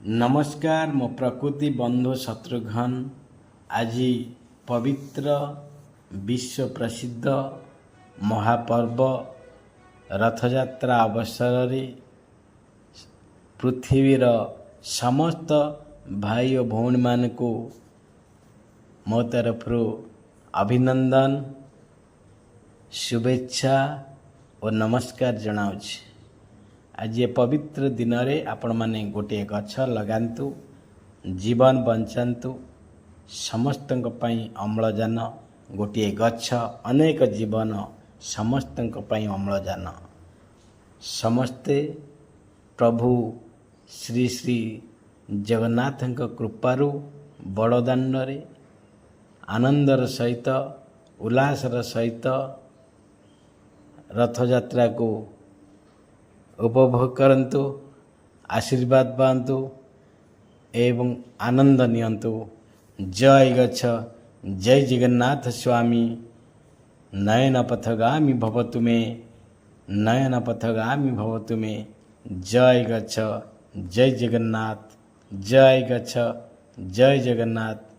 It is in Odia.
ନମସ୍କାର, ମୋ ପ୍ରକୃତି ବନ୍ଧୁ ଶତ୍ରୁଘ୍ନ। ଆଜି ପବିତ୍ର ବିଶ୍ୱ ପ୍ରସିଦ୍ଧ ମହାପର୍ବ ରଥଯାତ୍ରା ଅବସରରେ ପୃଥିବୀର ସମସ୍ତ ଭାଇ ଓ ଭଉଣୀମାନଙ୍କୁ ମୋ ତରଫରୁ ଅଭିନନ୍ଦନ, ଶୁଭେଚ୍ଛା ଓ ନମସ୍କାର ଜଣାଉଛି। ଆଜି ଏ ପବିତ୍ର ଦିନରେ ଆପଣମାନେ ଗୋଟିଏ ଗଛ ଲଗାନ୍ତୁ, ଜୀବନ ବଞ୍ଚାନ୍ତୁ। ସମସ୍ତଙ୍କ ପାଇଁ ଅମ୍ଳଜାନ। ଗୋଟିଏ ଗଛ ଅନେକ ଜୀବନ, ସମସ୍ତଙ୍କ ପାଇଁ ଅମ୍ଳଜାନ। ସମସ୍ତେ ପ୍ରଭୁ ଶ୍ରୀ ଶ୍ରୀ ଜଗନ୍ନାଥଙ୍କ କୃପାରୁ ବଡ଼ଦାଣ୍ଡରେ ଆନନ୍ଦର ସହିତ, ଉଲ୍ଲାସର ସହିତ ରଥଯାତ୍ରାକୁ ଉପଭୋଗ କରନ୍ତୁ, ଆଶୀର୍ବାଦ ପାଆନ୍ତୁ ଏବଂ ଆନନ୍ଦ ନିଅନ୍ତୁ। ଜୟ ଗଛ, ଜୟ ଜଗନ୍ନାଥ ସ୍ୱାମୀ, ନୟନ ପଥଗାମୀ ଭବ ତୁମେ, ନୟନ ପଥଗାମୀ ଭବ ତୁମେ। ଜୟ ଗଛ, ଜୟ ଜଗନ୍ନାଥ, ଜୟ ଗଛ, ଜୟ ଜଗନ୍ନାଥ।